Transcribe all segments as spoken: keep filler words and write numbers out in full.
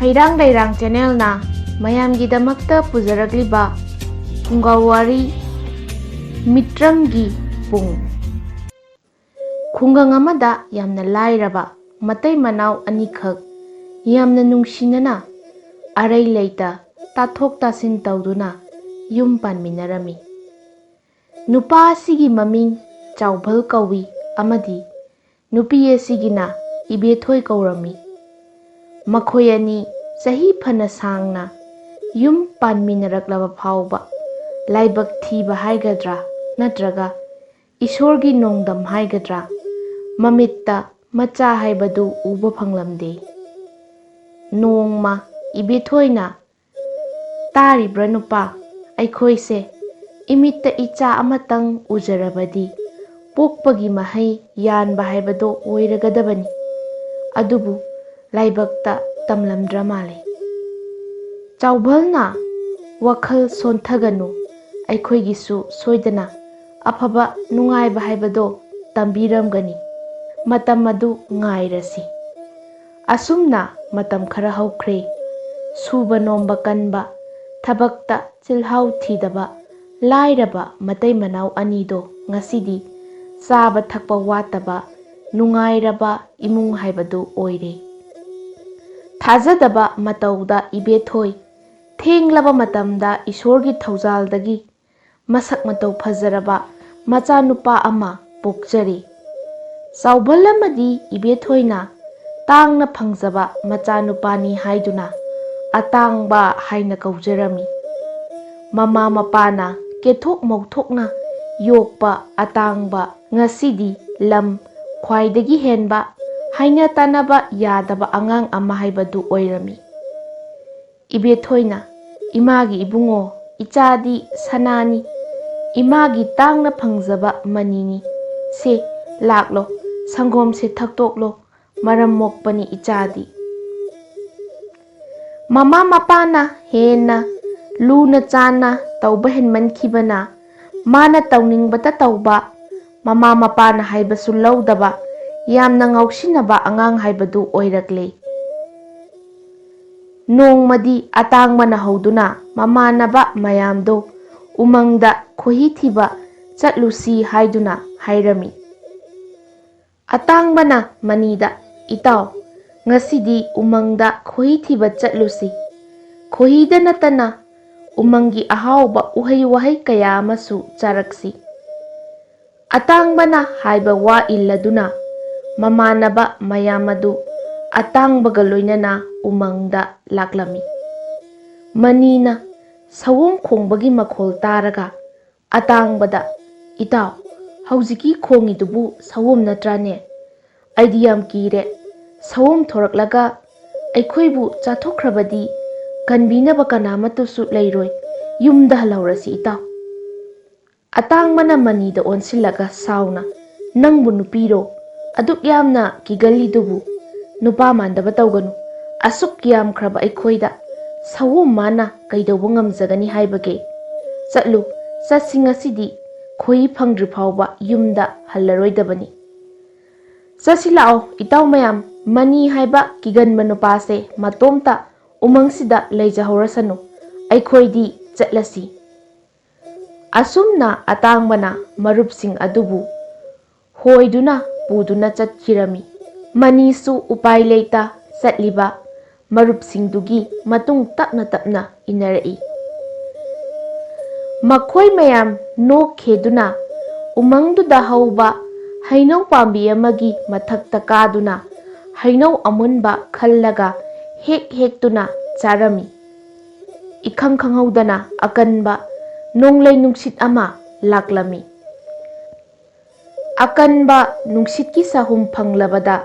ꯍꯩꯔꯥꯡ ꯂꯩꯔꯥꯡ ꯆꯦꯅꯦꯜꯅ ꯃꯌꯥꯝꯒꯤꯗꯃꯛꯇ ꯄꯨꯖꯔꯛꯂꯤꯕ ꯐꯨꯡꯒꯥ ꯋꯥꯔꯤ, ꯃꯤꯇ꯭ꯔꯪꯒꯤ ꯄꯨꯡ꯫ ꯈꯨꯡꯒꯪ ꯑꯃꯗ ꯌꯥꯝꯅ ꯂꯥꯏꯔꯕ ꯃꯇꯩ ꯃꯅꯥꯎ ꯑꯅꯤꯈꯛ ꯌꯥꯝꯅ ꯅꯨꯡꯁꯤꯅꯅ ꯑꯔꯩ ꯂꯩꯇ ꯇꯥꯊꯣꯛ ꯇꯥꯁꯤꯟ ꯇꯧꯗꯨꯅ ꯌꯨꯝ ꯄꯥꯟꯃꯤꯟꯅꯔꯝꯃꯤ꯫ ꯅꯨꯄꯥ ꯑꯁꯤꯒꯤ ꯃꯃꯤꯡ ꯆꯥꯎꯚꯜ ꯀꯧꯏ ꯑꯃꯗꯤ ꯅꯨꯄꯤ ꯑꯁꯤꯒꯤꯅ ꯏꯕꯦꯊꯣꯏ ꯀꯧꯔꯝꯃꯤ꯫ ꯃꯈꯣꯏ ꯑꯅꯤ ꯆꯍꯤ ꯐꯅ ꯁꯥꯡꯅ ꯌꯨꯝ ꯄꯥꯟꯃꯤꯟꯅꯔꯛꯂꯕ ꯐꯥꯎꯕ ꯂꯥꯏꯕꯛ ꯊꯤꯕ ꯍꯥꯏꯒꯗ꯭ꯔꯥ ꯅꯠꯇ꯭ꯔꯒ ꯏꯁꯣꯔꯒꯤ ꯅꯣꯡꯗꯝ ꯍꯥꯏꯒꯗ꯭ꯔꯥ, ꯃꯃꯤꯠꯇ ꯃꯆꯥ ꯍꯥꯏꯕꯗꯨ ꯎꯕ ꯐꯪꯂꯝꯗꯦ꯫ ꯅꯣꯡꯃ ꯏꯕꯦꯊꯣꯏꯅ, "ꯇꯥꯔꯤꯕ꯭ꯔꯥ ꯅꯨꯄꯥ, ꯑꯩꯈꯣꯏꯁꯦ ꯏꯃꯤꯠꯇ ꯏꯆꯥ ꯑꯃꯇꯪ ꯎꯖꯔꯕꯗꯤ ꯄꯣꯛꯄꯒꯤ ꯃꯍꯩ ꯌꯥꯟꯕ ꯍꯥꯏꯕꯗꯣ ꯑꯣꯏꯔꯒꯗꯕꯅꯤ꯫ ꯑꯗꯨꯕꯨ ꯂꯥꯏꯕꯛꯇ ꯇꯝꯂꯝꯗ꯭ꯔ ꯃꯥꯜꯂꯦ꯫" ꯆꯥꯎꯚꯜꯅ, "ꯋꯥꯈꯜ ꯁꯣꯟꯊꯒꯅꯨ, ꯑꯩꯈꯣꯏꯒꯤꯁꯨ ꯁꯣꯏꯗꯅ ꯑꯐꯕ ꯅꯨꯡꯉꯥꯏꯕ ꯍꯥꯏꯕꯗꯣ ꯇꯝꯕꯤꯔꯝꯒꯅꯤ꯫ ꯃꯇꯝ ꯑꯗꯨ ꯉꯥꯏꯔꯁꯤ꯫" ꯑꯁꯨꯝꯅ ꯃꯇꯝ ꯈꯔ ꯍꯧꯈ꯭ꯔꯦ꯫ ꯁꯨꯕ ꯅꯣꯝꯕ ꯀꯟꯕ, ꯊꯕꯛꯇ ꯆꯤꯜꯍꯥꯎ ꯊꯤꯗꯕ, ꯂꯥꯏꯔꯕ ꯃꯇꯩ ꯃꯅꯥꯎ ꯑꯅꯤꯗꯣ ꯉꯁꯤꯗꯤ ꯆꯥꯕ ꯊꯛꯄ ꯋꯥꯠꯇꯕ, ꯅꯨꯡꯉꯥꯏꯔꯕ ꯏꯃꯨꯡ ꯍꯥꯏꯕꯗꯨ ꯑꯣꯏꯔꯦ꯫ ꯊꯥꯖꯗꯕ ꯃꯇꯧꯗ ꯏꯕꯦꯊꯣꯏ ꯊꯦꯡꯂꯕ ꯃꯇꯝꯗ ꯏꯁꯣꯔꯒꯤ ꯊꯧꯖꯥꯜꯗꯒꯤ ꯃꯁꯛ ꯃꯇꯧ ꯐꯖꯔꯕ ꯃꯆꯥꯅꯨꯄꯥ ꯑꯃ ꯄꯣꯛꯆꯔꯤ꯫ ꯆꯥꯎꯕꯜ ꯑꯃꯗꯤ ꯏꯕꯦꯊꯣꯏꯅ ꯇꯥꯡꯅ ꯐꯪꯖꯕ ꯃꯆꯥꯅꯨꯄꯥꯅꯤ ꯍꯥꯏꯗꯨꯅ ꯑꯇꯥꯡꯕ ꯍꯥꯏꯅ ꯀꯧꯖꯔꯝꯃꯤ꯫ ꯃꯃꯥ ꯃꯄꯥꯅ ꯀꯦꯊꯣꯛ ꯃꯧꯊꯣꯛꯅ ꯌꯣꯛꯄ ꯑꯇꯥꯡꯕ, ꯉꯁꯤꯗꯤ ꯂꯝ ꯈ꯭ꯋꯥꯏꯗꯒꯤ ꯍꯦꯟꯕ, ꯍꯥꯏꯅ ꯇꯥꯅꯕ ꯌꯥꯗꯕ ꯑꯉꯥꯡ ꯑꯃ ꯍꯥꯏꯕꯗꯨ ꯑꯣꯏꯔꯝꯃꯤ꯫ ꯏꯕꯦꯊꯣꯏꯅ, "ꯏꯃꯥꯒꯤ ꯏꯕꯨꯡꯉꯣ, ꯏꯆꯥꯗꯤ ꯁꯅꯥꯅꯤ, ꯏꯃꯥꯒꯤ ꯇꯥꯡꯅ ꯐꯪꯖꯕ ꯃꯅꯤꯅꯤ꯫ ꯁꯦ, ꯂꯥꯛꯂꯣ, ꯁꯪꯒꯣꯝꯁꯦ ꯊꯛꯇꯣꯛꯂꯣ, ꯃꯔꯝ ꯃꯣꯛꯄꯅꯤ ꯏꯆꯥꯗꯤ꯫" ꯃꯃꯥ ꯃꯄꯥꯅ ꯍꯦꯟꯅ ꯂꯨꯅ ꯆꯥꯟꯅ ꯇꯧꯕ ꯍꯦꯟꯃꯟꯈꯤꯕꯅ ꯃꯥꯅ ꯇꯧꯅꯤꯡꯕꯇ ꯇꯧꯕ, ꯃꯃꯥ ꯃꯄꯥꯅ ꯍꯥꯏꯕꯁꯨ ꯂꯧꯗꯕ, ꯌꯥꯝꯅ ꯉꯥꯎꯁꯤꯟꯅꯕ ꯑꯉꯥꯡ ꯍꯥꯏꯕꯗꯨ ꯑꯣꯏꯔꯛꯂꯦ꯫ ꯅꯣꯡꯃꯗꯤ ꯑꯇꯥꯡꯕꯅ ꯍꯧꯗꯨꯅ ꯃꯃꯥꯟꯅꯕ ꯃꯌꯥꯝꯗꯣ ꯎꯃꯪꯗ ꯈꯣꯏꯍꯤ ꯊꯤꯕ ꯆꯠꯂꯨꯁꯤ ꯍꯥꯏꯗꯨꯅ ꯍꯥꯏꯔꯝꯃꯤ꯫ ꯑꯇꯥꯡꯕꯅ ꯃꯅꯤꯗ, "ꯏꯇꯥꯎ, ꯉꯁꯤꯗꯤ ꯎꯃꯪꯗ ꯈꯣꯏꯍꯤ ꯊꯤꯕ ꯆꯠꯂꯨꯁꯤ꯫ ꯈꯣꯏꯍꯤꯗ ꯅꯠꯇꯅ ꯎꯃꯪꯒꯤ ꯑꯍꯥꯎꯕ ꯎꯍꯩ ꯋꯥꯍꯩ ꯀꯌꯥ ꯑꯃꯁꯨ ꯆꯥꯔꯛꯁꯤ꯫" ꯑꯇꯥꯡꯕꯅ ꯍꯥꯏꯕ ꯋꯥ ꯏꯜꯂꯗꯨꯅ ꯃꯃꯥꯟꯅꯕ ꯃꯌꯥꯝ ꯑꯗꯨ ꯑꯇꯥꯡꯕꯒ ꯂꯣꯏꯅꯅ ꯎꯃꯪꯗ ꯂꯥꯛꯂꯝꯃꯤ꯫ ꯃꯅꯤꯅ ꯁꯑꯣꯝ ꯈꯣꯡꯕꯒꯤ ꯃꯈꯣꯜ ꯇꯥꯔꯒ ꯑꯇꯥꯡꯕꯗ, "ꯏꯇꯥꯎ, ꯍꯧꯖꯤꯛꯀꯤ ꯈꯣꯡꯉꯤꯗꯨꯕꯨ ꯁꯑꯣꯝ ꯅꯠꯇ꯭ꯔꯥꯅꯦ? ꯑꯩꯗꯤ ꯌꯥꯝ ꯀꯤꯔꯦ꯫ ꯁꯑꯣꯝ ꯊꯣꯔꯛꯂꯒ ꯑꯩꯈꯣꯏꯕꯨ ꯆꯥꯊꯣꯛꯈ꯭ꯔꯕꯗꯤ ꯀꯟꯕꯤꯅꯕ ꯀꯅꯥꯃꯠꯇꯁꯨ ꯂꯩꯔꯣꯏ꯫ ꯌꯨꯝꯗ ꯍꯜꯍꯧꯔꯁꯤ, ꯏꯇꯥꯎ꯫" ꯑꯇꯥꯡꯕꯅ ꯃꯅꯤꯗ ꯑꯣꯟꯁꯤꯜꯂꯒ ꯁꯥꯎꯅ, "ꯅꯪꯕꯨ ꯅꯨꯄꯤꯔꯣ? ꯑꯗꯨꯛ ꯌꯥꯝꯅ ꯀꯤꯒꯜꯂꯤꯗꯨꯕꯨ? ꯅꯨꯄꯥ ꯃꯥꯟꯗꯕ ꯇꯧꯒꯅꯨ꯫ ꯑꯁꯨꯛ ꯌꯥꯝꯈ꯭ꯔꯕ ꯑꯩꯈꯣꯏꯗ ꯁꯑꯣꯝ ꯃꯥꯅ ꯀꯩꯗꯧꯕ ꯉꯝꯖꯒꯅꯤ ꯍꯥꯏꯕꯒꯦ? ꯆꯠꯂꯨ, ꯆꯠꯁꯤ ꯉꯁꯤꯗꯤ꯫ ꯈꯣꯏꯍꯤ ꯐꯪꯗ꯭ꯔꯤ ꯐꯥꯎꯕ ꯌꯨꯝꯗ ꯍꯜꯂꯔꯣꯏꯗꯕꯅꯤ꯫" "ꯆꯠꯁꯤ ꯂꯥꯛꯑꯣ, ꯏꯇꯥꯎ ꯃꯌꯥꯝ, ꯃꯅꯤ ꯍꯥꯏꯕ ꯀꯤꯒꯟꯕ ꯅꯨꯄꯥꯁꯦ ꯃꯇꯣꯝꯇ ꯎꯃꯪꯁꯤꯗ ꯂꯩꯖꯍꯧꯔꯁꯅꯨ, ꯑꯩꯈꯣꯏꯗꯤ ꯆꯠꯂꯁꯤ꯫" ꯑꯁꯨꯝꯅ ꯑꯇꯥꯡꯕꯅ ꯃꯔꯨꯞꯁꯤꯡ ꯑꯗꯨꯕꯨ ꯍꯣꯏꯗꯨꯅ ꯄꯨꯗꯨꯅ ꯆꯠꯈꯤꯔꯝꯃꯤ꯫ ꯃꯅꯤꯁꯨ ꯎꯄꯥꯏ ꯂꯩꯇ ꯆꯠꯂꯤꯕ ꯃꯔꯨꯞꯁꯤꯡꯗꯨꯒꯤ ꯃꯇꯨꯡ ꯇꯞꯅ ꯇꯞꯅ ꯏꯟꯅꯔꯛꯏ꯫ ꯃꯈꯣꯏ ꯃꯌꯥꯝ ꯅꯣꯛꯈꯦꯗꯨꯅ ꯎꯃꯪꯗꯨꯗ ꯍꯧꯕ ꯍꯩꯅꯧ ꯄꯥꯝꯕꯤ ꯑꯃꯒꯤ ꯃꯊꯛꯇ ꯀꯥꯗꯨꯅ ꯍꯩꯅꯧ ꯑꯃꯨꯟꯕ ꯈꯜꯂꯒ ꯍꯦꯛ ꯍꯦꯛꯇꯨꯅ ꯆꯥꯔꯝꯃꯤ꯫ ꯏꯈꯪ ꯈꯪꯍꯧꯗꯅ ꯑꯀꯟꯕ ꯅꯣꯡꯂꯩ ꯅꯨꯡꯁꯤꯠ ꯑꯃ ꯂꯥꯛꯂꯝꯃꯤ꯫ ꯑꯀꯟꯕ ꯅꯨꯡꯁꯤꯠꯀꯤ ꯁꯥꯍꯨꯝ ꯐꯪꯂꯕꯗ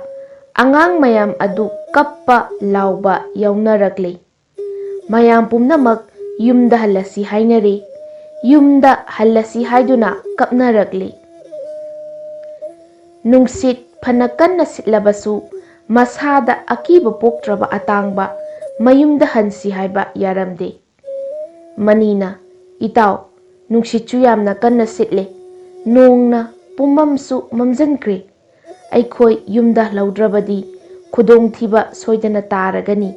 ꯑꯉꯥꯡ ꯃꯌꯥꯝ ꯑꯗꯨ ꯀꯞꯄ ꯂꯥꯎꯕ ꯌꯥꯎꯅꯔꯛꯂꯤ꯫ ꯃꯌꯥꯝ ꯄꯨꯝꯅꯃꯛ ꯌꯨꯝꯗ ꯍꯜꯂꯁꯤ ꯍꯥꯏꯅꯔꯦ꯫ ꯌꯨꯝꯗ ꯍꯜꯂꯁꯤ ꯍꯥꯏꯗꯨꯅ ꯀꯞꯅꯔꯛꯂꯤ꯫ ꯅꯨꯡꯁꯤꯠ ꯐꯅ ꯀꯟꯅ ꯁꯤꯠꯂꯕꯁꯨ ꯃꯁꯥꯗ ꯑꯀꯤꯕ ꯄꯣꯛꯇ꯭ꯔꯕ ꯑꯇꯥꯡꯕ ꯃꯌꯨꯝꯗ ꯍꯟꯁꯤ ꯍꯥꯏꯕ ꯌꯥꯔꯝꯗꯦ꯫ ꯃꯅꯤꯅ, "ꯏꯇꯥꯎ, ꯅꯨꯡꯁꯤꯠꯁꯨ ꯌꯥꯝꯅ ꯀꯟꯅ ꯁꯤꯠꯂꯦ, ꯅꯣꯡꯅ ꯄꯨꯝꯃꯝꯁꯨ ꯃꯝꯖꯟꯈ꯭ꯔꯦ꯫ ꯑꯩꯈꯣꯏ ꯌꯨꯝꯗ ꯍꯜꯍꯧꯗ꯭ꯔꯕꯗꯤ ꯈꯨꯗꯣꯡꯊꯤꯕ ꯁꯣꯏꯗꯅ ꯇꯥꯔꯒꯅꯤ꯫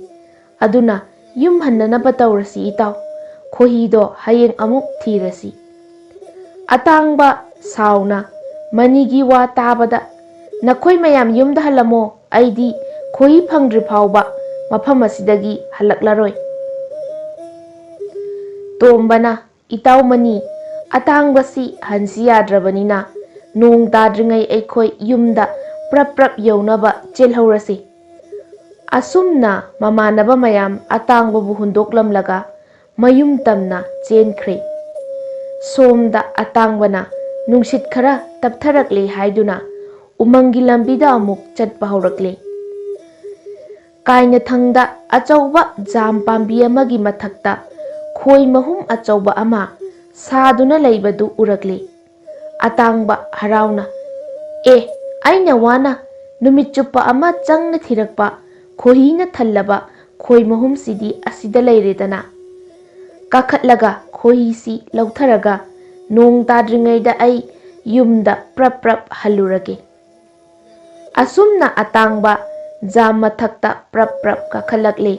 ꯑꯗꯨꯅ ꯌꯨꯝ ꯍꯟꯅꯅꯕ ꯇꯧꯔꯁꯤ ꯏꯇꯥꯎ꯫ ꯈꯣꯏꯍꯤꯗꯣ ꯍꯌꯦꯡ ꯑꯃꯨꯛ ꯊꯤꯔꯁꯤ꯫ ꯑꯇꯥꯡꯕ ꯁꯥꯎꯅ ꯃꯅꯤꯒꯤ ꯋꯥ ꯇꯥꯕꯗ, "ꯅꯈꯣꯏ ꯃꯌꯥꯝ ꯌꯨꯝꯗ ꯍꯜꯂꯝꯃꯣ, ꯑꯩꯗꯤ ꯈꯣꯏꯍꯤ ꯐꯪꯗ꯭ꯔꯤ ꯐꯥꯎꯕ ꯃꯐꯝ ꯑꯁꯤꯗꯒꯤ ꯍꯜꯂꯛꯂꯔꯣꯏ"꯫ ꯇꯣꯝꯕꯅ, "ꯏꯇꯥꯎ ꯃꯅꯤ, ꯑꯇꯥꯡꯕꯁꯤ ꯍꯟꯁꯤ ꯌꯥꯗ꯭ꯔꯕꯅꯤꯅ ꯅꯣꯡ ꯇꯥꯗ꯭ꯔꯤꯉꯩ ꯑꯩꯈꯣꯏ ꯌꯨꯝꯗ ꯄ꯭ꯔꯞ ꯄ꯭ꯔꯞ ꯌꯧꯅꯕ ꯆꯦꯜꯍꯧꯔꯁꯤ"꯫ ꯑꯁꯨꯝꯅ ꯃꯃꯥꯟꯅꯕ ꯃꯌꯥꯝ ꯑꯇꯥꯡꯕꯕꯨ ꯍꯨꯟꯗꯣꯛꯂꯝꯂꯒ ꯃꯌꯨꯝ ꯇꯝꯅ ꯆꯦꯟꯈ꯭ꯔꯦ꯫ ꯁꯣꯝꯗ ꯑꯇꯥꯡꯕꯅ ꯅꯨꯡꯁꯤꯠ ꯈꯔ ꯇꯞꯊꯔꯛꯂꯦ ꯍꯥꯏꯗꯨꯅ ꯎꯃꯪꯒꯤ ꯂꯝꯕꯤꯗ ꯑꯃꯨꯛ ꯆꯠꯄ ꯍꯧꯔꯛꯂꯦ꯫ ꯀꯥꯏꯅꯊꯪꯗ ꯑꯆꯧꯕ ꯖꯥꯝ ꯄꯥꯝꯕꯤ ꯑꯃꯒꯤ ꯃꯊꯛꯇ ꯈꯣꯏ ꯃꯍꯨꯝ ꯑꯆꯧꯕ ꯑꯃ ꯁꯥꯗꯨꯅ ꯂꯩꯕꯗꯨ ꯎꯔꯛꯂꯦ꯫ ꯑꯇꯥꯡꯕ ꯍꯔꯥꯎꯅ, "ꯑꯦ, ꯑꯩꯅ ꯋꯥꯅ ꯅꯨꯃꯤꯠ ꯆꯨꯞꯄ ꯑꯃ ꯆꯪꯅ ꯊꯤꯔꯛꯄ ꯈꯣꯏꯍꯤꯅ ꯊꯜꯂꯕ ꯈꯣꯏ ꯃꯍꯨꯝꯁꯤꯗꯤ ꯑꯁꯤꯗ ꯂꯩꯔꯦꯗꯅ꯫ ꯀꯥꯈꯠꯂꯒ ꯈꯣꯏꯍꯤꯁꯤ ꯂꯧꯊꯔꯒ ꯅꯣꯡ ꯇꯥꯗ꯭ꯔꯤꯉꯩꯗ ꯑꯩ ꯌꯨꯝꯗ ꯄ꯭ꯔꯞ ꯄ꯭ꯔꯞ ꯍꯜꯂꯨꯔꯒꯦ"꯫ ꯑꯁꯨꯝꯅ ꯑꯇꯥꯡꯕ ꯖꯥꯝ ꯃꯊꯛꯇ ꯄ꯭ꯔꯞ ꯄ꯭ꯔꯞ ꯀꯥꯈꯠꯂꯛꯂꯦ꯫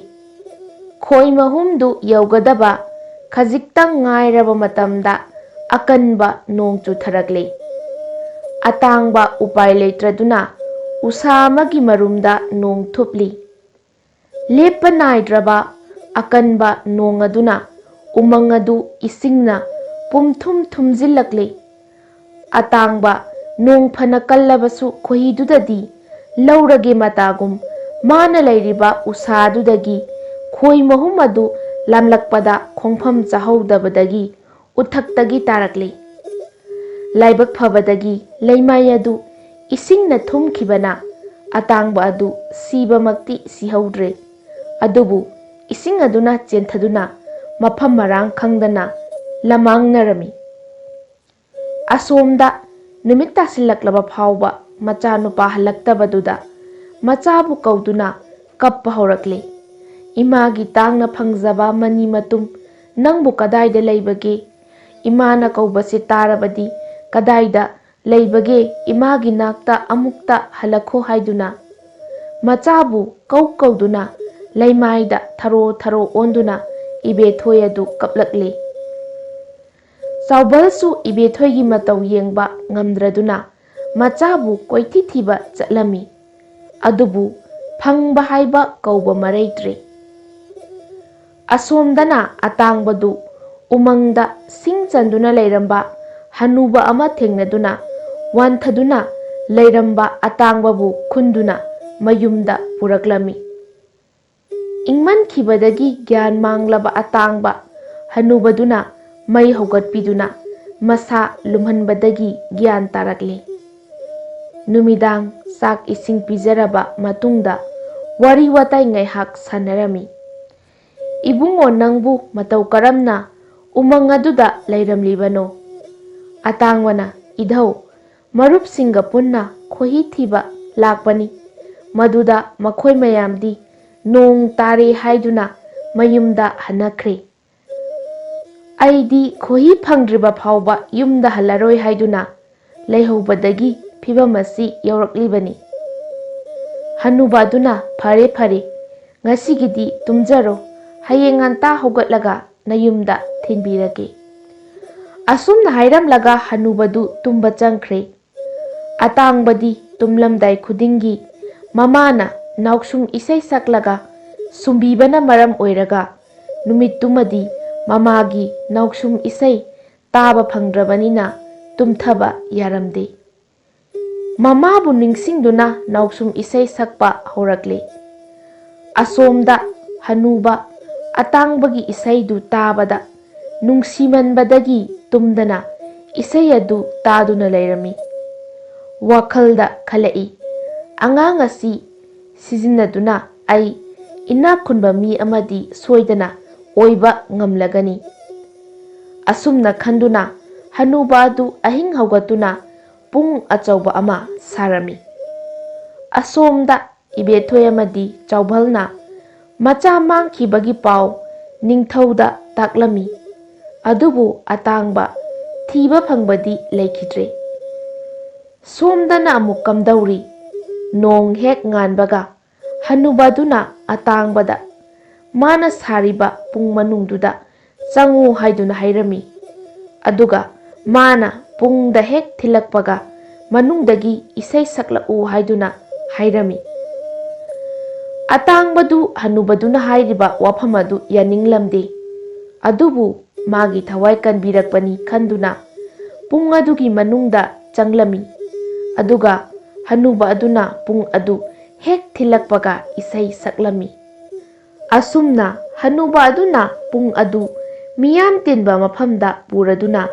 ꯈꯣꯏ ꯃꯍꯨꯝꯗꯨ ꯌꯧꯒꯗꯕ ꯈꯖꯤꯛꯇꯪ ꯉꯥꯏꯔꯕ ꯃꯇꯝꯗ ꯑꯀꯟꯕ ꯅꯣꯡ ꯆꯨꯊꯔꯛꯂꯦ꯫ ꯑꯇꯥꯡꯕ ꯎꯄꯥꯏ ꯂꯩꯇ꯭ꯔꯗꯨꯅ ꯎꯁꯥ ꯑꯃꯒꯤ ꯃꯔꯨꯝꯗ ꯅꯣꯡ ꯊꯨꯞꯂꯤ꯫ ꯂꯦꯞꯄ ꯅꯥꯏꯗ꯭ꯔꯕ ꯑꯀꯟꯕ ꯅꯣꯡ ꯑꯗꯨꯅ ꯎꯃꯪ ꯑꯗꯨ ꯏꯁꯤꯡꯅ ꯄꯨꯝꯊꯨꯝ ꯊꯨꯝꯖꯤꯜꯂꯛꯂꯦ꯫ ꯑꯇꯥꯡꯕ ꯅꯣꯡ ꯐꯅ ꯀꯜꯂꯕꯁꯨ ꯈꯣꯏꯍꯤꯗꯨꯗꯗꯤ ꯂꯧꯔꯒꯦ ꯃꯇꯥꯒꯨꯝ ꯃꯥꯅ ꯂꯩꯔꯤꯕ ꯎꯁꯥꯗꯨꯗꯒꯤ ꯈꯣꯏ ꯃꯍꯨꯝ ꯑꯗꯨ ꯂꯥꯝꯂꯛꯄꯗ ꯈꯣꯡꯐꯝ ꯆꯥꯍꯧꯗꯕꯗꯒꯤ ꯎꯊꯛꯇꯒꯤ ꯇꯥꯔꯛꯂꯤ꯫ ꯂꯥꯏꯕꯛ ꯐꯕꯗꯒꯤ ꯂꯩꯃꯥꯏ ꯑꯗꯨ ꯏꯁꯤꯡꯅ ꯊꯨꯝꯈꯤꯕꯅ ꯑꯇꯥꯡꯕ ꯑꯗꯨ ꯁꯤꯕꯃꯛꯇꯤ ꯁꯤꯍꯧꯗ꯭ꯔꯦ꯫ ꯑꯗꯨꯕꯨ ꯏꯁꯤꯡ ꯑꯗꯨꯅ ꯆꯦꯟꯊꯗꯨꯅ ꯃꯐꯝ ꯃꯔꯥꯡ ꯈꯪꯗꯅ ꯂꯃꯥꯡꯅꯔꯝꯃꯤ꯫ ꯑꯁꯣꯝꯗ ꯅꯨꯃꯤꯠ ꯇꯥꯁꯤꯜꯂꯛꯂꯕ ꯐꯥꯎꯕ ꯃꯆꯥꯅꯨꯄꯥ ꯍꯜꯂꯛꯇꯕꯗꯨꯗ ꯃꯆꯥꯕꯨ ꯀꯧꯗꯨꯅ ꯀꯞꯄ ꯍꯧꯔꯛꯂꯦ꯫ "ꯏꯃꯥꯒꯤ ꯇꯥꯡꯅ ꯐꯪꯖꯕ ꯃꯅꯤ ꯃꯇꯨꯝ, ꯅꯪꯕꯨ ꯀꯗꯥꯏꯗ ꯂꯩꯕꯒꯦ? ꯏꯃꯥꯅ ꯀꯧꯕꯁꯦ ꯇꯥꯔꯕꯗꯤ ꯀꯗꯥꯏꯗ ꯂꯩꯕꯒꯦ? ꯏꯃꯥꯒꯤ ꯅꯥꯛꯇ ꯑꯃꯨꯛꯇ ꯍꯜꯂꯛꯈꯣ" ꯍꯥꯏꯗꯨꯅ ꯃꯆꯥꯕꯨ ꯀꯧ ꯀꯧꯗꯨꯅ ꯂꯩꯃꯥꯏꯗ ꯊꯔꯣ ꯊꯔꯣ ꯑꯣꯟꯗꯨꯅ ꯏꯕꯦꯊꯣꯏ ꯑꯗꯨ ꯀꯞꯂꯛꯂꯦ꯫ ꯆꯥꯎꯕꯜꯁꯨ ꯏꯕꯦꯊꯣꯏꯒꯤ ꯃꯇꯧ ꯌꯦꯡꯕ ꯉꯝꯗ꯭ꯔꯗꯨꯅ ꯃꯆꯥꯕꯨ ꯀꯣꯏꯊꯤ ꯊꯤꯕ ꯆꯠꯂꯝꯃꯤ꯫ ꯑꯗꯨꯕꯨ ꯐꯪꯕ ꯍꯥꯏꯕ ꯀꯧꯕ ꯃꯔꯩꯇ꯭ꯔꯦ꯫ ꯑꯁꯣꯝꯗꯅ ꯑꯇꯥꯡꯕꯗꯨ ꯎꯃꯪꯗ ꯁꯤꯡ ꯆꯟꯗꯨꯅ ꯂꯩꯔꯝꯕ ꯍꯅꯨꯕ ꯑꯃ ꯊꯦꯡꯅꯗꯨꯅ ꯋꯥꯟꯊꯗꯨꯅ ꯂꯩꯔꯝꯕ ꯑꯇꯥꯡꯕꯕꯨ ꯈꯨꯟꯗꯨꯅ ꯃꯌꯨꯝꯗ ꯄꯨꯔꯛꯂꯝꯃꯤ꯫ ꯏꯪꯃꯟꯈꯤꯕꯗꯒꯤ ꯒ꯭ꯌꯥꯟ ꯃꯥꯡꯂꯕ ꯑꯇꯥꯡꯕ ꯍꯅꯨꯕꯗꯨꯅ ꯃꯩ ꯍꯧꯒꯠꯄꯤꯗꯨꯅ ꯃꯁꯥ ꯂꯨꯝꯍꯟꯕꯗꯒꯤ ꯒ꯭ꯌꯥꯟ ꯇꯥꯔꯛꯂꯦ꯫ ꯅꯨꯃꯤꯗꯥꯡ ꯆꯥꯛ ꯏꯁꯤꯡ ꯄꯤꯖꯔꯕ ꯃꯇꯨꯡꯗ ꯋꯥꯔꯤ ꯋꯥꯇꯥꯏ ꯉꯥꯏꯍꯥꯛ ꯁꯥꯟꯅꯔꯝꯃꯤ꯫ "ꯏꯕꯨꯡꯉꯣ, ꯅꯪꯕꯨ ꯃꯇꯧ ꯀꯔꯝꯅ ꯎꯃꯪ ꯑꯗꯨꯗ ꯂꯩꯔꯝꯂꯤꯕꯅꯣ?" ꯑꯇꯥꯡꯕꯅ, "ꯏꯙꯧ, ꯃꯔꯨꯞꯁꯤꯡꯒ ꯄꯨꯟꯅ ꯈꯣꯏꯍꯤ ꯊꯤꯕ ꯂꯥꯛꯄꯅꯤ꯫ ꯃꯗꯨꯗ ꯃꯈꯣꯏ ꯃꯌꯥꯝꯗꯤ ꯅꯣꯡ ꯇꯥꯔꯦ ꯍꯥꯏꯗꯨꯅ ꯃꯌꯨꯝꯗ ꯍꯟꯅꯈ꯭ꯔꯦ꯫ ꯑꯩꯗꯤ ꯈꯣꯏꯍꯤ ꯐꯪꯗ꯭ꯔꯤꯕ ꯐꯥꯎꯕ ꯌꯨꯝꯗ ꯍꯜꯂꯔꯣꯏ ꯍꯥꯏꯗꯨꯅ ꯂꯩꯍꯧꯕꯗꯒꯤ ꯐꯤꯚꯝ ꯑꯁꯤ ꯌꯧꯔꯛꯂꯤꯕꯅꯤ꯫" ꯍꯅꯨꯕ ꯑꯗꯨꯅ, "ꯐꯔꯦ, ꯐꯔꯦ, ꯉꯁꯤꯒꯤꯗꯤ ꯇꯨꯝꯖꯔꯣ, ꯍꯌꯦꯡ ꯉꯟꯇꯥ ꯍꯧꯒꯠꯂꯒ ꯅꯌꯨꯝꯗ ꯊꯤꯟꯕꯤꯔꯒꯦ꯫" ꯑꯁꯨꯝꯅ ꯍꯥꯏꯔꯝꯂꯒ ꯍꯅꯨꯕꯗꯨ ꯇꯨꯝꯕ ꯆꯪꯈ꯭ꯔꯦ꯫ ꯑꯇꯥꯡꯕꯗꯤ ꯇꯨꯝꯂꯝꯗꯥꯏ ꯈꯨꯗꯤꯡꯒꯤ ꯃꯃꯥꯅ ꯅꯥꯎꯁꯨꯝ ꯏꯁꯩ ꯁꯛꯂꯒ ꯁꯨꯝꯕꯤꯕꯅ ꯃꯔꯝ ꯑꯣꯏꯔꯒ ꯅꯨꯃꯤꯠꯇꯨꯃꯗꯤ ꯃꯃꯥꯒꯤ ꯅꯥꯎꯁꯨꯝ ꯏꯁꯩ ꯇꯥꯕ ꯐꯪꯗ꯭ꯔꯕꯅꯤꯅ ꯇꯨꯝꯊꯕ ꯌꯥꯔꯝꯗꯦ꯫ ꯃꯃꯥꯕꯨ ꯅꯤꯡꯁꯤꯡꯗꯨꯅ ꯅꯥꯎꯁꯨꯝ ꯏꯁꯩ ꯁꯛꯄ ꯍꯧꯔꯛꯂꯦ꯫ ꯑꯁꯣꯝꯗ ꯍꯅꯨꯕ ꯑꯇꯥꯡꯕꯒꯤ ꯏꯁꯩꯗꯨ ꯇꯥꯕꯗ ꯅꯨꯡꯁꯤꯃꯟꯕꯗꯒꯤ ꯇꯨꯝꯗꯅ ꯏꯁꯩ ꯑꯗꯨ ꯇꯥꯗꯨꯅ ꯂꯩꯔꯝꯃꯤ꯫ ꯋꯥꯈꯜꯗ ꯈꯜꯂꯛꯏ, "ꯑꯉꯥꯡ ꯑꯁꯤ ꯁꯤꯖꯤꯟꯅꯗꯨꯅ ꯑꯩ ꯏꯅꯥꯛ ꯈꯨꯟꯕ ꯃꯤ ꯑꯃꯗꯤ ꯁꯣꯏꯗꯅ ꯑꯣꯏꯕ ꯉꯝꯂꯒꯅꯤ꯫" ꯑꯁꯨꯝꯅ ꯈꯟꯗꯨꯅ ꯍꯅꯨꯕ ꯑꯗꯨ ꯑꯍꯤꯡ ꯍꯧꯒꯠꯇꯨꯅ ꯄꯨꯡ ꯑꯆꯧꯕ ꯑꯃ ꯁꯥꯔꯝꯃꯤ꯫ ꯑꯁꯣꯝꯗ ꯏꯕꯦꯊꯣꯏ ꯑꯃꯗꯤ ꯆꯥꯎꯕꯜꯅ ꯃꯆꯥ ꯃꯥꯡꯈꯤꯕꯒꯤ ꯄꯥꯎ ꯅꯤꯡꯊꯧꯗ ꯇꯥꯛꯂꯝꯃꯤ꯫ ꯑꯗꯨꯕꯨ ꯑꯇꯥꯡꯕ ꯊꯤꯕ ꯐꯪꯕꯗꯤ ꯂꯩꯈꯤꯗ꯭ꯔꯦ꯫ ꯁꯣꯝꯗꯅ ꯑꯃꯨꯛ ꯀꯝꯗꯧꯔꯤ? ꯅꯣꯡ ꯍꯦꯛ ꯉꯥꯟꯕꯒ ꯍꯅꯨꯕ ꯑꯗꯨꯅ ꯑꯇꯥꯡꯕꯗ ꯃꯥꯅ ꯁꯥꯔꯤꯕ ꯄꯨꯡ ꯃꯅꯨꯡꯗꯨꯗ ꯆꯪꯉꯨ ꯍꯥꯏꯗꯨꯅ ꯍꯥꯏꯔꯝꯃꯤ꯫ ꯑꯗꯨꯒ ꯃꯥꯅ ꯄꯨꯡꯗ ꯍꯦꯛ ꯊꯤꯜꯂꯛꯄꯒ ꯃꯅꯨꯡꯗꯒꯤ ꯏꯁꯩ ꯁꯛꯂꯛꯎ ꯍꯥꯏꯗꯨꯅ ꯍꯥꯏꯔꯝꯃꯤ꯫ ꯑꯇꯥꯡꯕꯗꯨ ꯍꯅꯨꯕꯗꯨꯅ ꯍꯥꯏꯔꯤꯕ ꯋꯥꯐꯝ ꯑꯗꯨ ꯌꯥꯅꯤꯡꯂꯝꯗꯦ꯫ ꯑꯗꯨꯕꯨ ꯃꯥꯒꯤ ꯊꯋꯥꯏ ꯀꯟꯕꯤꯔꯛꯄꯅꯤ ꯈꯟꯗꯨꯅ ꯄꯨꯡ ꯑꯗꯨꯒꯤ ꯃꯅꯨꯡꯗ ꯆꯪꯂꯝꯃꯤ꯫ ꯑꯗꯨꯒ ꯍꯅꯨꯕ ꯑꯗꯨꯅ ꯄꯨꯡ ꯑꯗꯨ ꯍꯦꯛ ꯊꯤꯜꯂꯛꯄꯒ ꯏꯁꯩ ꯁꯛꯂꯝꯃꯤ꯫ ꯑꯁꯨꯝꯅ ꯍꯅꯨꯕ ꯑꯗꯨꯅ ꯄꯨꯡ ꯑꯗꯨ ꯃꯤꯌꯥꯝ ꯇꯤꯟꯕ ꯃꯐꯝꯗ ꯄꯨꯔꯗꯨꯅ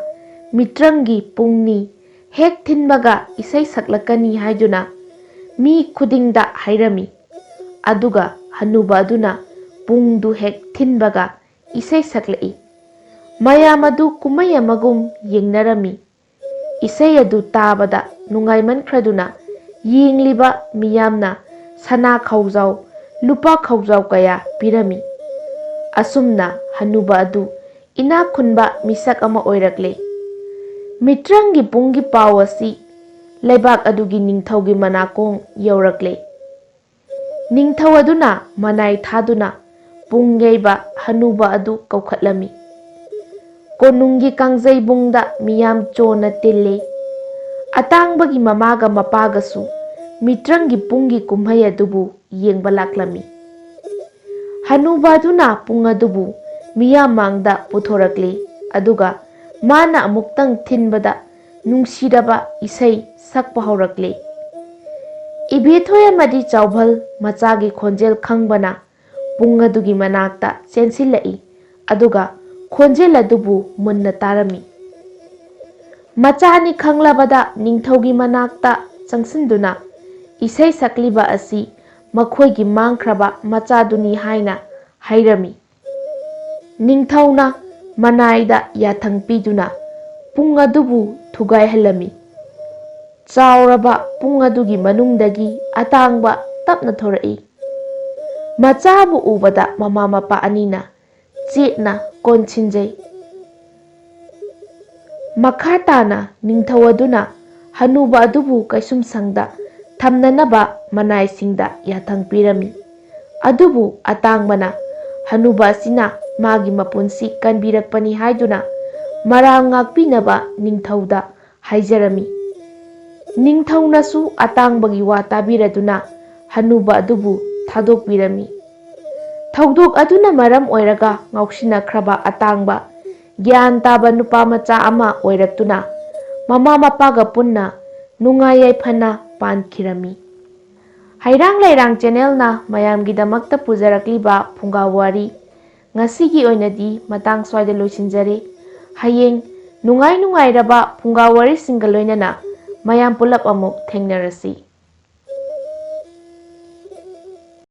ꯃꯤꯇ꯭ꯔꯪꯒꯤ ꯄꯨꯡꯅꯤ, ꯍꯦꯛ ꯊꯤꯟꯕꯒ ꯏꯁꯩ ꯁꯛꯂꯛꯀꯅꯤ ꯍꯥꯏꯗꯨꯅ ꯃꯤ ꯈꯨꯗꯤꯡꯗ ꯍꯥꯏꯔꯝꯃꯤ꯫ ꯑꯗꯨꯒ ꯍꯅꯨꯕ ꯑꯗꯨꯅ ꯄꯨꯡꯗꯨ ꯍꯦꯛ ꯊꯤꯟꯕꯒ ꯏꯁꯩ ꯁꯛꯂꯛꯏ꯫ ꯃꯌꯥꯝ ꯑꯗꯨ ꯀꯨꯝꯍꯩ ꯑꯃꯒꯨꯝ ꯌꯦꯡꯅꯔꯝꯃꯤ꯫ ꯏꯁꯩ ꯑꯗꯨ ꯇꯥꯕꯗ ꯅꯨꯡꯉꯥꯏꯃꯟꯈ꯭ꯔꯗꯨꯅ ꯌꯦꯡꯂꯤꯕ ꯃꯤꯌꯥꯝꯅ ꯁꯅꯥ ꯈꯧꯖꯥꯎ, ꯂꯨꯄꯥ ꯈꯧꯖꯥꯎ ꯀꯌꯥ ꯄꯤꯔꯝꯃꯤ꯫ ꯑꯁꯨꯝꯅ ꯍꯅꯨꯕ ꯑꯗꯨ ꯏꯅꯥꯛ ꯈꯨꯟꯕ ꯃꯤꯁꯛ ꯑꯃ ꯑꯣꯏꯔꯛꯂꯦ꯫ ꯃꯤꯇ꯭ꯔꯪꯒꯤ ꯄꯨꯡꯒꯤ ꯄꯥꯎ ꯑꯁꯤ ꯂꯩꯕꯥꯛ ꯑꯗꯨꯒꯤ ꯅꯤꯡꯊꯧꯒꯤ ꯃꯅꯥꯀꯣꯡ ꯌꯧꯔꯛꯂꯦ꯫ ꯅꯤꯡꯊꯧ ꯑꯗꯨꯅ ꯃꯅꯥꯏ ꯊꯥꯗꯨꯅ ꯄꯨꯡ ꯌꯩꯕ ꯍꯅꯨꯕ ꯑꯗꯨ ꯀꯧꯈꯠꯂꯝꯃꯤ꯫ ꯀꯣꯅꯨꯡꯒꯤ ꯀꯥꯡꯖꯩꯕꯨꯡꯗ ꯃꯤꯌꯥꯝ ꯆꯣꯟꯅ ꯇꯤꯜꯂꯤ꯫ ꯑꯇꯥꯡꯕꯒꯤ ꯃꯃꯥꯒ ꯃꯄꯥꯒꯁꯨ ꯃꯤꯇ꯭ꯔꯪꯒꯤ ꯄꯨꯡꯒꯤ ꯀꯨꯝꯍꯩ ꯑꯗꯨꯕꯨ ꯌꯦꯡꯕ ꯂꯥꯛꯂꯝꯃꯤ꯫ ꯍꯅꯨꯕ ꯑꯗꯨꯅ ꯄꯨꯡ ꯑꯗꯨꯕꯨ ꯃꯤꯌꯥꯝ ꯃꯥꯡꯗ ꯄꯨꯊꯣꯔꯛꯂꯤ, ꯑꯗꯨꯒ ꯃꯥꯅ ꯑꯃꯨꯛꯇꯪ ꯊꯤꯟꯕꯗ ꯅꯨꯡꯁꯤꯔꯕ ꯏꯁꯩ ꯁꯛꯄ ꯍꯧꯔꯛꯂꯤ꯫ ꯏꯕꯦꯊꯣꯏ ꯑꯃꯗꯤ ꯆꯥꯎꯚꯜ ꯃꯆꯥꯒꯤ ꯈꯣꯟꯖꯦꯜ ꯈꯪꯕꯅ ꯄꯨꯡ ꯑꯗꯨꯒꯤ ꯃꯅꯥꯛꯇ ꯆꯦꯟꯁꯤꯜꯂꯛꯏ, ꯑꯗꯨꯒ ꯈꯣꯟꯖꯦꯜ ꯑꯗꯨꯕꯨ ꯃꯨꯟꯅ ꯇꯥꯔꯝꯃꯤ꯫ ꯃꯆꯥꯅꯤ ꯈꯪꯂꯕꯗ ꯅꯤꯡꯊꯧꯒꯤ ꯃꯅꯥꯛꯇ ꯆꯪꯁꯤꯟꯗꯨꯅ ꯏꯁꯩ ꯁꯛꯂꯤꯕ ꯑꯁꯤ ꯃꯈꯣꯏꯒꯤ ꯃꯥꯡꯈ꯭ꯔꯕ ꯃꯆꯥꯗꯨꯅꯤ ꯍꯥꯏꯅ ꯍꯥꯏꯔꯝꯃꯤ꯫ ꯅꯤꯡꯊꯧꯅ ꯃꯅꯥꯏꯗ ꯌꯥꯊꯪ ꯄꯤꯗꯨꯅ ꯄꯨꯡ ꯑꯗꯨꯕꯨ ꯊꯨꯒꯥꯏꯍꯜꯂꯝꯃꯤ꯫ ꯆꯥꯎꯔꯕ ꯄꯨꯡ ꯑꯗꯨꯒꯤ ꯃꯅꯨꯡꯗꯒꯤ ꯑꯇꯥꯡꯕ ꯇꯞꯅ ꯊꯣꯔꯛꯏ꯫ ꯃꯆꯥꯕꯨ ꯎꯕꯗ ꯃꯃꯥ ꯃꯄꯥ ꯑꯅꯤꯅ ꯆꯦꯠꯅ ꯀꯣꯟꯁꯤꯟꯖꯩ꯫ ꯃꯈꯥ ꯇꯥꯅ ꯅꯤꯡꯊꯧ ꯑꯗꯨꯅ ꯍꯅꯨꯕ ꯑꯗꯨꯕꯨ ꯀꯩꯁꯨꯝꯁꯪꯗ ꯊꯝꯅꯅꯕ ꯃꯅꯥꯏꯁꯤꯡꯗ ꯌꯥꯊꯪ ꯄꯤꯔꯝꯃꯤ꯫ ꯑꯗꯨꯕꯨ ꯑꯇꯥꯡꯕꯅ ꯍꯅꯨꯕ ꯑꯁꯤꯅ ꯃꯥꯒꯤ ꯃꯄꯨꯟꯁꯤ ꯀꯟꯕꯤꯔꯛꯄꯅꯤ ꯍꯥꯏꯗꯨꯅ ꯃꯔꯥꯜ ꯉꯥꯛꯄꯤꯅꯕ ꯅꯤꯡꯊꯧꯗ ꯍꯥꯏꯖꯔꯝꯃꯤ꯫ ꯅꯤꯡꯊꯧꯅꯁꯨ ꯑꯇꯥꯡꯕꯒꯤ ꯋꯥ ꯇꯥꯕꯤꯔꯗꯨꯅ ꯍꯅꯨꯕ ꯑꯗꯨꯕꯨ ꯊꯥꯗꯣꯛꯄꯤꯔꯝꯃꯤ꯫ ꯊꯧꯗꯣꯛ ꯑꯗꯨꯅ ꯃꯔꯝ ꯑꯣꯏꯔꯒ ꯉꯥꯎꯁꯤꯟꯅꯈ꯭ꯔꯕ ꯑꯇꯥꯡꯕ ꯒ꯭ꯌꯥꯟ ꯇꯥꯕ ꯅꯨꯄꯥ ꯃꯆꯥ ꯑꯃ ꯑꯣꯏꯔꯛꯇꯨꯅ ꯃꯃꯥ ꯃꯄꯥꯒ ꯄꯨꯟꯅ ꯅꯨꯡꯉꯥꯏ ꯌꯥꯏꯐꯅ ꯄꯥꯟꯈꯤꯔꯝꯃꯤ꯫ ꯍꯩꯔꯥꯡ ꯂꯩꯔꯥꯡ ꯆꯦꯅꯦꯜꯅ ꯃꯌꯥꯝꯒꯤꯗꯃꯛꯇ ꯄꯨꯖꯔꯛꯂꯤꯕ ꯐꯨꯡꯒꯥ ꯋꯥꯔꯤ ꯉꯁꯤꯒꯤ ꯑꯣꯏꯅꯗꯤ ꯃꯇꯥꯡ ꯁ꯭ꯋꯥꯏꯗ ꯂꯣꯏꯁꯤꯟꯖꯔꯦ꯫ ꯍꯌꯦꯡ ꯅꯨꯡꯉꯥꯏ ꯅꯨꯡꯉꯥꯏꯔꯕ ꯐꯨꯡꯒꯥ ꯋꯥꯔꯤꯁꯤꯡꯒ ꯂꯣꯏꯅꯅ ꯃꯌꯥꯝ ꯄꯨꯂꯞ ꯑꯃꯨꯛ ꯊꯦꯡꯅꯔꯁꯤ꯫